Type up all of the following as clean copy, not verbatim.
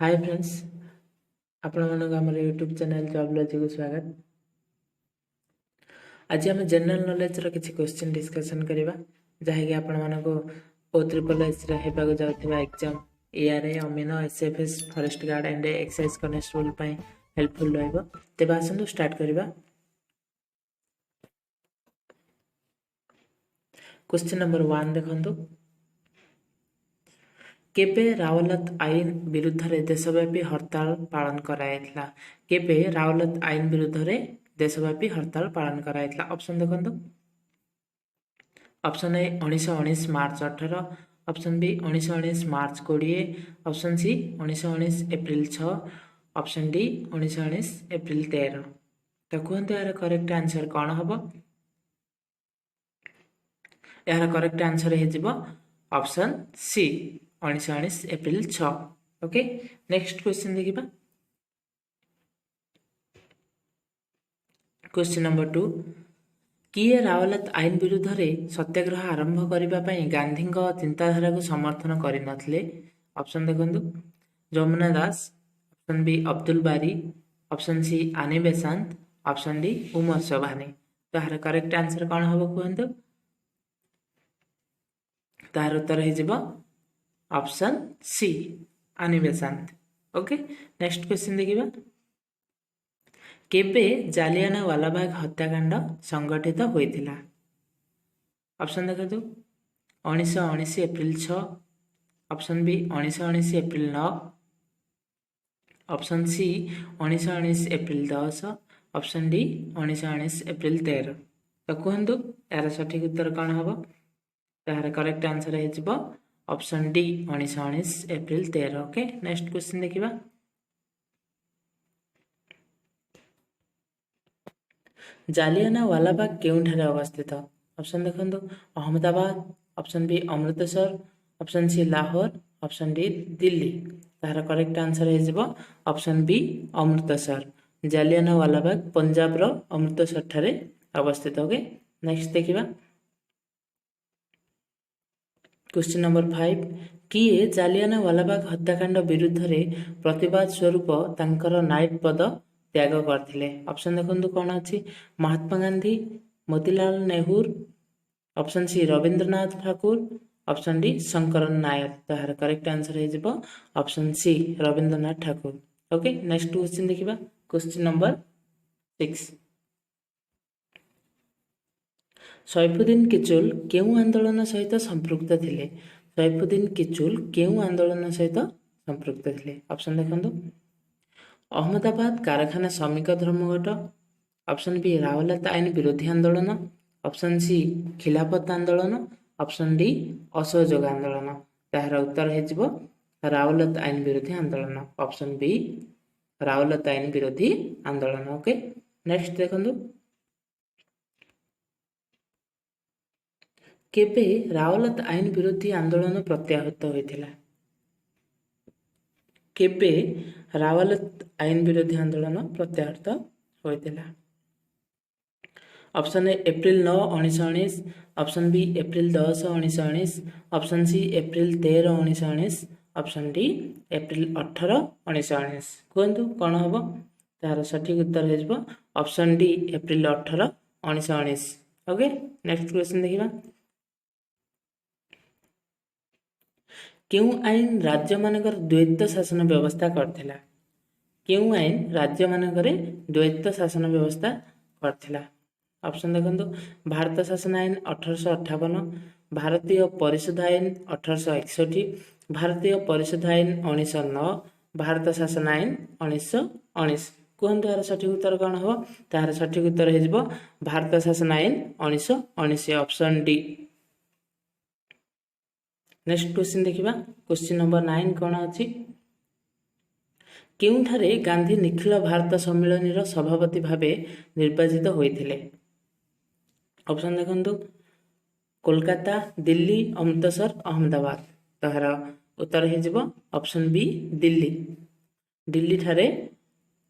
ହାଏ friends, ଆପଣମାନଙ୍କୁ ଆମର YouTube channel job ଲଜିକୁ ସ୍ୱାଗତ। ଆଜି ଆମେ ଜେନେରାଲ୍ ନଲେଜର କିଛି କ୍ୱେଶ୍ଚିନ୍ ଡିସ୍କସନ୍ କରିବା, ଯାହାକି ଆପଣମାନଙ୍କୁ ଓ ତ୍ରିପଲ୍ ଏସ୍ରେ ହେବାକୁ ଯାଉଥିବା ଏକ୍ଜାମ୍ ଏଆର୍ଏ, ଅମିନ, S F S, forest guard and excise constable ପାଇଁ ହେଲ୍ପଫୁଲ୍ ରହିବ। ତେବେ ଆସନ୍ତୁ ଷ୍ଟାର୍ଟ କରିବା। କ୍ୱେଶ୍ଚିନ୍ ନମ୍ବର 1 ଦେଖନ୍ତୁ, କେବେ ରାୱଲତ ଆଇନ ବିରୁଦ୍ଧରେ ଦେଶବ୍ୟାପୀ ହରତାଳ ପାଳନ କରାଯାଇଥିଲା? କେବେ ରାୱଲତ ଆଇନ ବିରୁଦ୍ଧରେ ଦେଶବ୍ୟାପୀ ହରତାଳ ପାଳନ କରାଯାଇଥିଲା? ଅପସନ୍ ଦେଖନ୍ତୁ। Option A 1919 March 18, option B 1919 March 20, option C 1919 April 6, option D 1919 April 13। ତ କୁହନ୍ତୁ, ଏହାର କରେକ୍ଟ ଆନ୍ସର କ'ଣ ହେବ? ଏହାର କରେକ୍ଟ ଆନ୍ସର ହେଇଯିବ option C 1919 April 6। Okay, next question ଦେଖିବା। କ୍ୱେଶ୍ଚିନ୍ ନମ୍ବର 2, କିଏ ରାୱଲତ ଆଇନ ବିରୁଦ୍ଧରେ ସତ୍ୟାଗ୍ରହ ଆରମ୍ଭ କରିବା ପାଇଁ ଗାନ୍ଧୀଙ୍କ ଚିନ୍ତାଧାରାକୁ ସମର୍ଥନ କରିନଥିଲେ? ଅପସନ୍ ଦେଖନ୍ତୁ। ଯମୁନା ଦାସ, ଅପସନ୍ ବି ଅବଦୁଲ ବାରି, ଅପସନ୍ ସି ଆନି ବେସାନ୍ତ, ଅପସନ୍ ଡି ଉମର ସୋଭାନୀ। ତ ଏହାର କରେକ୍ଟ ଆନ୍ସର କ'ଣ ହେବ କୁହନ୍ତୁ? ତାହାର ଉତ୍ତର ହେଇଯିବ ଅପସନ୍ ସି ଆନି ବେସାନ୍ତ। ଓକେ, ନେକ୍ସଟ କ୍ୱେଶ୍ଚିନ୍ ଦେଖିବା। କେବେ ଜାଲିଆନାୱାଲାବାଗ ହତ୍ୟାକାଣ୍ଡ ସଂଗଠିତ ହୋଇଥିଲା? ଅପସନ୍ ଦେଖନ୍ତୁ। 1919 April 6, option B 1919 April 9, option C 1919 April 10, option D 1919 April 13। ତ କୁହନ୍ତୁ, ଏହାର ସଠିକ୍ ଉତ୍ତର କ'ଣ ହେବ? ଏହାର କରେକ୍ଟ ଆନ୍ସର ହେଇଯିବ option D 1919 April 13। Okay, next question ଦେଖିବା। ଜାଲିଆନାୱାଲାବାଗ କେଉଁଠାରେ ଅବସ୍ଥିତ? ଅପସନ୍ ଦେଖନ୍ତୁ। Ahmedabad, option B Amritsar, option C Lahore, option D Delhi. ତାହାର କରେକ୍ଟ ଆନ୍ସର ହେଇଯିବ ଅପସନ୍ ବି ଅମୃତସର। ଜାଲିଆନାୱାଲାବାଗ ପଞ୍ଜାବର ଅମୃତସର ଠାରେ ଅବସ୍ଥିତ। ଓକେ, ନେକ୍ସଟ ଦେଖିବା। କ୍ୱେଶ୍ଚିନ୍ ନମ୍ବର 5, କିଏ ଜାଲିଆନାୱାଲାବାଗ ହତ୍ୟାକାଣ୍ଡ ବିରୁଦ୍ଧରେ ପ୍ରତିବାଦ ସ୍ୱରୂପ ତାଙ୍କର ନାଇଟ୍ ପଦ ତ୍ୟାଗ କରିଥିଲେ? ଅପସନ୍ ଦେଖନ୍ତୁ କ'ଣ ଅଛି। Mahatma Gandhi, Motilal Nehru, option C Rabindranath Thakur, option D Sankaran Nair. ତ ଏହାର କରେକ୍ଟ ଆନ୍ସର ହେଇଯିବ option C Rabindranath Thakur. Okay, next question ଦେଖିବା। କ୍ୱେଶ୍ଚିନ୍ ନମ୍ବର 6, ସୈଫୁଦ୍ଦିନ କିଚୁଲ କେଉଁ ଆନ୍ଦୋଳନ ସହିତ ସମ୍ପୃକ୍ତ ଥିଲେ? ସୈଫୁଦ୍ଦିନ କିଚୁଲ କେଉଁ ଆନ୍ଦୋଳନ ସହିତ ସମ୍ପୃକ୍ତ ଥିଲେ? ଅପସନ୍ ଦେଖନ୍ତୁ। ଅହମ୍ମଦାବାଦ କାରଖାନା ଶ୍ରମିକ ଧର୍ମଘଟ, ଅପସନ୍ ବି ରାୱଲତ ଆଇନ ବିରୋଧୀ ଆନ୍ଦୋଳନ, ଅପସନ୍ ସି ଖିଲାଫତ ଆନ୍ଦୋଳନ, ଅପସନ୍ ଡି ଅସହଯୋଗ ଆନ୍ଦୋଳନ। ତାହାର ଉତ୍ତର ହେଇଯିବ ରାୱଲତ ଆଇନ ବିରୋଧୀ ଆନ୍ଦୋଳନ, ଅପସନ୍ ବି ରାୱଲତ ଆଇନ ବିରୋଧୀ ଆନ୍ଦୋଳନ। ଓକେ, ନେକ୍ସଟ ଦେଖନ୍ତୁ। କେବେ ରାୱଲତ ଆଇନ ବିରୋଧୀ ଆନ୍ଦୋଳନ ପ୍ରତ୍ୟାହୃତ ହୋଇଥିଲା? କେବେ ରାୱଲତ ଆଇନ ବିରୋଧୀ ଆନ୍ଦୋଳନ ପ୍ରତ୍ୟାହୃତ ହୋଇଥିଲା? Option A April 9 1919, option B April 10 1919, option C April 13 1919, option D April 18 1919। କୁହନ୍ତୁ କ'ଣ ହେବ? ତାହାର ସଠିକ୍ ଉତ୍ତର ହେଇଯିବ option D April 18 1919। Okay, next question ଦେଖିବା। କେଉଁ ଆଇନ ରାଜ୍ୟମାନଙ୍କର ଦ୍ୱୈତ ଶାସନ ବ୍ୟବସ୍ଥା କରିଥିଲା? କେଉଁ ଆଇନ ରାଜ୍ୟମାନଙ୍କରେ ଦ୍ୱୈତ ଶାସନ ବ୍ୟବସ୍ଥା କରିଥିଲା? ଅପସନ୍ ଦେଖନ୍ତୁ। ଭାରତ ଶାସନ ଆଇନ 1858, ଭାରତୀୟ ପରିଷଦ ଆଇନ 1861, ଭାରତୀୟ ପରିଷଦ ଆଇନ 1909, ଭାରତ ଶାସନ ଆଇନ 1919। କୁହନ୍ତୁ, ଏହାର ସଠିକ୍ ଉତ୍ତର କ'ଣ ହେବ? ତାହାର ସଠିକ୍ ଉତ୍ତର ହେଇଯିବ ଭାରତ ଶାସନ ଆଇନ 1919, ଅପସନ୍ ଡି। ନେକ୍ସଟ କ୍ୱେଶ୍ଚିନ୍ ଦେଖିବା। କ୍ୱେଶ୍ଚିନ୍ ନମ୍ବର 9 କ'ଣ ଅଛି? କେଉଁଠାରେ ଗାନ୍ଧୀ ନିଖିଳ ଭାରତ ସମ୍ମିଳନୀର ସଭାପତି ଭାବେ ନିର୍ବାଚିତ ହୋଇଥିଲେ? ଅପସନ୍ ଦେଖନ୍ତୁ। କୋଲକାତା, ଦିଲ୍ଲୀ, ଅମୃତସର, ଅହମ୍ମଦାବାଦ। ତାହାର ଉତ୍ତର ହେଇଯିବ ଅପସନ୍ ବି ଦିଲ୍ଲୀ। ଦିଲ୍ଲୀଠାରେ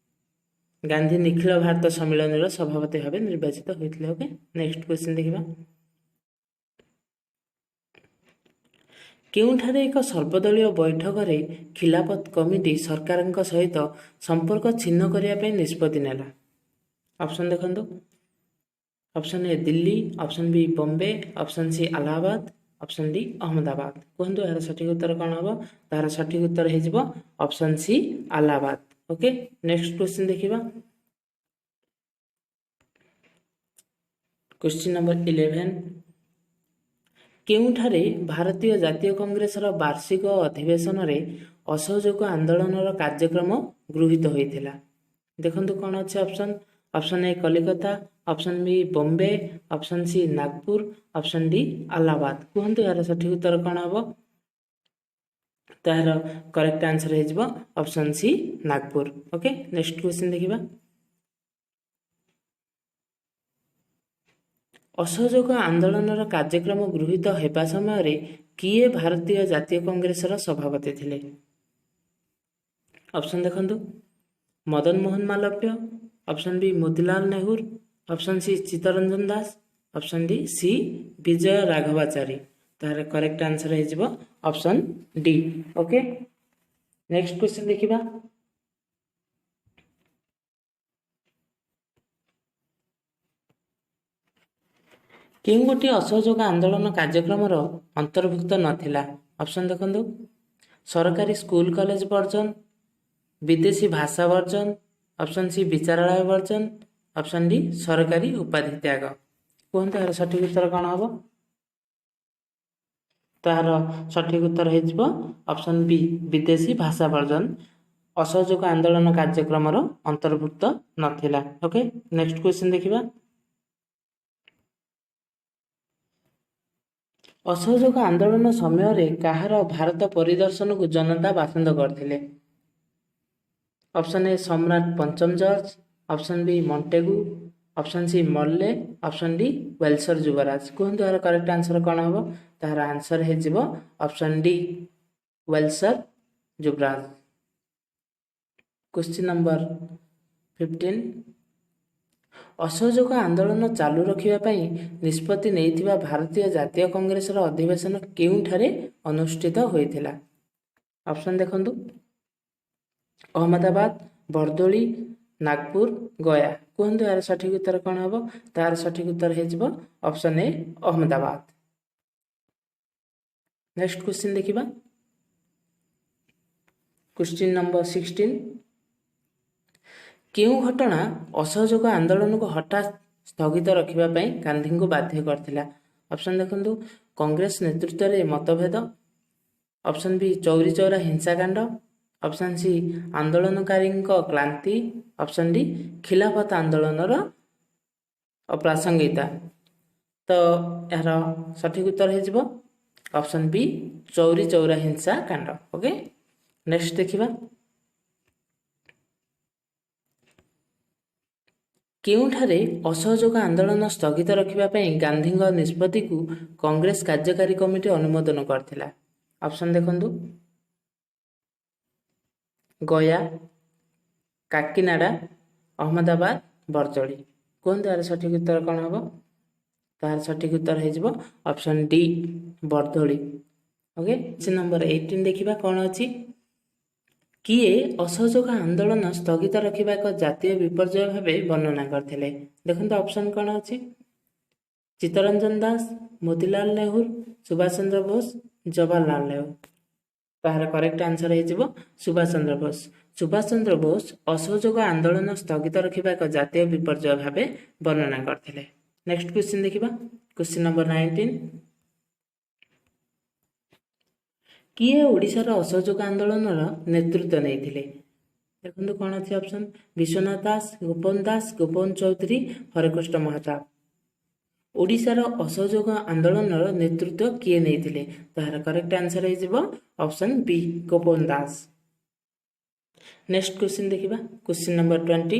ଗାନ୍ଧୀ ନିଖିଳ ଭାରତ ସମ୍ମିଳନୀର ସଭାପତି ଭାବେ ନିର୍ବାଚିତ ହୋଇଥିଲେ। ଓକେ, ନେକ୍ସଟ କ୍ୱେଶ୍ଚିନ୍ ଦେଖିବା। କେଉଁଠାରେ ଏକ ସର୍ବଦଳୀୟ ବୈଠକରେ ଖିଲାଫତ କମିଟି ସରକାରଙ୍କ ସହିତ ସମ୍ପର୍କ ଛିନ୍ନ କରିବା ପାଇଁ ନିଷ୍ପତ୍ତି ନେଲା? ଅପସନ୍ ଦେଖନ୍ତୁ, option A Delhi, option B Bombay, option C Allahabad, option D Ahmedabad. କୁହନ୍ତୁ ଏହାର ସଠିକ୍ ଉତ୍ତର କ'ଣ ହେବ? ତାହାର ସଠିକ୍ ଉତ୍ତର ହେଇଯିବ option C Allahabad. Okay, next question ଦେଖିବା। କ୍ୱେଶ୍ଚିନ୍ ନମ୍ବର 11, କେଉଁଠାରେ ଭାରତୀୟ ଜାତୀୟ କଂଗ୍ରେସର ବାର୍ଷିକ ଅଧିବେଶନରେ ଅସହଯୋଗ ଆନ୍ଦୋଳନର କାର୍ଯ୍ୟକ୍ରମ ଗୃହୀତ ହୋଇଥିଲା? ଦେଖନ୍ତୁ କ'ଣ ଅଛି option. Option A Calcutta, option B Bombay, option C Nagpur, option D Allahabad. କୁହନ୍ତୁ ଏହାର ସଠିକ୍ ଉତ୍ତର କ'ଣ ହେବ? ତାହାର କରେକ୍ଟ ଆନ୍ସର ହେଇଯିବ option C Nagpur. Okay, next question ଦେଖିବା। ଅସହଯୋଗ ଆନ୍ଦୋଳନର କାର୍ଯ୍ୟକ୍ରମ ଗୃହୀତ ହେବା ସମୟରେ କିଏ ଭାରତୀୟ ଜାତୀୟ କଂଗ୍ରେସର ସଭାପତି ଥିଲେ? ଅପସନ୍ ଦେଖନ୍ତୁ, Madan Mohan Malaviya, option B Motilal Nehru, option C Chittaranjan Das, option D C Vijaya Raghavachari. ତାହାର କରେକ୍ଟ ଆନ୍ସର ହେଇଯିବ option D. Okay, next question ଦେଖିବା। କେଉଁ ଗୋଟିଏ ଅସହଯୋଗ ଆନ୍ଦୋଳନ କାର୍ଯ୍ୟକ୍ରମର ଅନ୍ତର୍ଭୁକ୍ତ ନଥିଲା? ଅପସନ୍ ଦେଖନ୍ତୁ, ସରକାରୀ ସ୍କୁଲ କଲେଜ ବର୍ଜନ, ବିଦେଶୀ ଭାଷା ବର୍ଜନ, ଅପସନ୍ ସି ବିଚାରାଳୟ ବର୍ଜନ, ଅପସନ୍ ଡି ସରକାରୀ ଉପାଧି ତ୍ୟାଗ। କୁହନ୍ତୁ ଏହାର ସଠିକ୍ ଉତ୍ତର କ'ଣ ହେବ? ତାହାର ସଠିକ୍ ଉତ୍ତର ହେଇଯିବ ଅପସନ୍ ବି ବିଦେଶୀ ଭାଷା ବର୍ଜନ ଅସହଯୋଗ ଆନ୍ଦୋଳନ କାର୍ଯ୍ୟକ୍ରମର ଅନ୍ତର୍ଭୁକ୍ତ ନଥିଲା। ଓକେ, ନେକ୍ସଟ କ୍ୱେଶ୍ଚିନ୍ ଦେଖିବା। ଅସହଯୋଗ ଆନ୍ଦୋଳନ ସମୟରେ କାହାର ଭାରତ ପରିଦର୍ଶନକୁ ଜନତା ବାସନ୍ଦ କରିଥିଲେ? ଅପସନ୍ ଏ ସମ୍ରାଟ ପଞ୍ଚମ George, option B Montagu, option C Morley, option D ୱେଲ୍ସର ଯୁବରାଜ। କୁହନ୍ତୁ ଏହାର କରେକ୍ଟ ଆନ୍ସର କ'ଣ ହେବ? ତାହାର ଆନ୍ସର ହେଇଯିବ ଅପସନ୍ ଡି ୱେଲ୍ସର ଯୁବରାଜ। କ୍ୱେଶ୍ଚିନ୍ ନମ୍ବର 15, ଅସହଯୋଗ ଆନ୍ଦୋଳନ ଚାଲୁ ରଖିବା ପାଇଁ ନିଷ୍ପତ୍ତି ନେଇଥିବା ଭାରତୀୟ ଜାତୀୟ କଂଗ୍ରେସର ଅଧିବେଶନ କେଉଁଠାରେ ଅନୁଷ୍ଠିତ ହୋଇଥିଲା? ଅପସନ୍ ଦେଖନ୍ତୁ, ଅହମ୍ମଦାବାଦ, ବର୍ଦୋଳି, ନାଗପୁର, ଗୟା। କୁହନ୍ତୁ ଏହାର ସଠିକ୍ ଉତ୍ତର କ'ଣ ହେବ? ତାହାର ସଠିକ୍ ଉତ୍ତର ହେଇଯିବ option A Ahmedabad. Next question ଦେଖିବା। କ୍ୱେଶ୍ଚିନ୍ ନମ୍ବର 16, କେଉଁ ଘଟଣା ଅସହଯୋଗ ଆନ୍ଦୋଳନକୁ ହଠାତ୍ ସ୍ଥଗିତ ରଖିବା ପାଇଁ ଗାନ୍ଧୀଙ୍କୁ ବାଧ୍ୟ କରିଥିଲା? ଅପସନ୍ ଦେଖନ୍ତୁ, କଂଗ୍ରେସ ନେତୃତ୍ୱରେ ମତଭେଦ, ଅପସନ୍ ବି ଚୌରି ଚୌରା ହିଂସାକାଣ୍ଡ, ଅପସନ୍ ସି ଆନ୍ଦୋଳନକାରୀଙ୍କ କ୍ଳାନ୍ତି, ଅପସନ୍ ଡି ଖିଲାଫତ ଆନ୍ଦୋଳନର ଅପ୍ରାସଙ୍ଗିକତା। ତ ଏହାର ସଠିକ୍ ଉତ୍ତର ହେଇଯିବ ଅପସନ୍ ବି ଚୌରି ଚୌରା ହିଂସାକାଣ୍ଡ। ଓକେ, ନେକ୍ସଟ ଦେଖିବା। କେଉଁଠାରେ ଅସହଯୋଗ ଆନ୍ଦୋଳନ ସ୍ଥଗିତ ରଖିବା ପାଇଁ ଗାନ୍ଧୀଙ୍କ ନିଷ୍ପତ୍ତିକୁ କଂଗ୍ରେସ କାର୍ଯ୍ୟକାରୀ କମିଟି ଅନୁମୋଦନ କରିଥିଲା? ଅପସନ୍ ଦେଖନ୍ତୁ, ଗୟା, କାକିନାଡ଼ା, ଅହମ୍ମଦାବାଦ, ବର୍ଜଳି। କୁହନ୍ତୁ ଏହାର ସଠିକ୍ ଉତ୍ତର କ'ଣ ହେବ? ତାହାର ସଠିକ୍ ଉତ୍ତର ହେଇଯିବ option D Bardoli. Okay, question number 18 ଦେଖିବା କ'ଣ ଅଛି। କିଏ ଅସହଯୋଗ ଆନ୍ଦୋଳନ ସ୍ଥଗିତ ରଖିବା ଏକ ଜାତୀୟ ବିପର୍ଯ୍ୟୟ ଭାବେ ବର୍ଣ୍ଣନା କରିଥିଲେ? ଦେଖନ୍ତୁ ଅପସନ୍ କ'ଣ ଅଛି, ଚିତ୍ତରଞ୍ଜନ ଦାସ, ମୋତିଲାଲ ନେହେରୁ, ସୁଭାଷ ଚନ୍ଦ୍ର ବୋଷ, ଜବାହରଲାଲ ନେହେରୁ। ତାହାର କରେକ୍ଟ ଆନ୍ସର ହେଇଯିବ ସୁଭାଷ ଚନ୍ଦ୍ର ବୋଷ। ସୁଭାଷ ଚନ୍ଦ୍ର ବୋଷ ଅସହଯୋଗ ଆନ୍ଦୋଳନ ସ୍ଥଗିତ ରଖିବା ଏକ ଜାତୀୟ ବିପର୍ଯ୍ୟୟ ଭାବେ ବର୍ଣ୍ଣନା କରିଥିଲେ। ନେକ୍ସଟ କ୍ୱେଶ୍ଚିନ୍ ଦେଖିବା। କ୍ୱେଶ୍ଚିନ୍ ନମ୍ବର 19, କିଏ ଓଡ଼ିଶାର ଅସହଯୋଗ ଆନ୍ଦୋଳନର ନେତୃତ୍ୱ ନେଇଥିଲେ? ଦେଖନ୍ତୁ କ'ଣ ଅଛି ଅପସନ୍, ବିଶ୍ୱନାଥ ଦାସ, ଗୋପବନ୍ଧୁ ଦାସ, ଗୋପବନ୍ଧୁ ଚୌଧୁରୀ, ହରେକୃଷ୍ଣ ମହତାବ। ଓଡ଼ିଶାର ଅସହଯୋଗ ଆନ୍ଦୋଳନର ନେତୃତ୍ୱ କିଏ ନେଇଥିଲେ? ତାହାର କରେକ୍ଟ ଆନ୍ସର ହେଇଯିବ option B Gopabandhu Das. Next question ଦେଖିବା। କ୍ୱେଶ୍ଚିନ୍ ନମ୍ବର 20,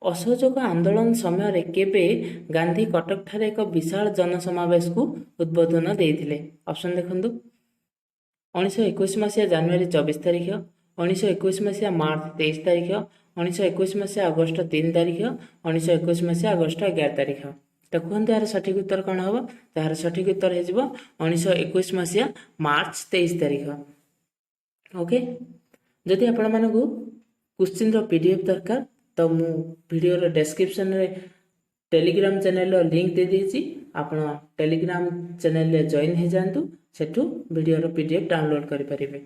ଅସହଯୋଗ ଆନ୍ଦୋଳନ ସମୟରେ କେବେ ଗାନ୍ଧୀ କଟକଠାରେ ଏକ ବିଶାଳ ଜନସମାବେଶକୁ ଉଦ୍ବୋଧନ ଦେଇଥିଲେ? ଅପସନ୍ ଦେଖନ୍ତୁ, 1921 ମସିହା ଜାନୁଆରୀ 24 ତାରିଖ, 1921 ମସିହା ମାର୍ଚ୍ଚ 23 ତାରିଖ, 1921 ମସିହା ଅଗଷ୍ଟ 3 ତାରିଖ, 1921 ମସିହା ଅଗଷ୍ଟ 11 ତାରିଖ। ତ କୁହନ୍ତୁ ଏହାର ସଠିକ୍ ଉତ୍ତର କ'ଣ ହେବ? ତ ଏହାର ସଠିକ୍ ଉତ୍ତର ହେଇଯିବ 1921 ମସିହା ମାର୍ଚ୍ଚ 23 ତାରିଖ। ଓକେ, ଯଦି ଆପଣମାନଙ୍କୁ କ୍ୱେଶ୍ଚିନ୍ର PDF ଦରକାର, ତ ମୁଁ ଭିଡ଼ିଓର ଡେସ୍କ୍ରିପସନ୍ରେ ଟେଲିଗ୍ରାମ ଚ୍ୟାନେଲର ଲିଙ୍କ୍ ଦେଇଦେଇଛି। ଆପଣ ଟେଲିଗ୍ରାମ ଚ୍ୟାନେଲରେ ଜଏନ୍ ହେଇଯାଆନ୍ତୁ, ସେଠୁ ଭିଡ଼ିଓର PDF download କରିପାରିବେ।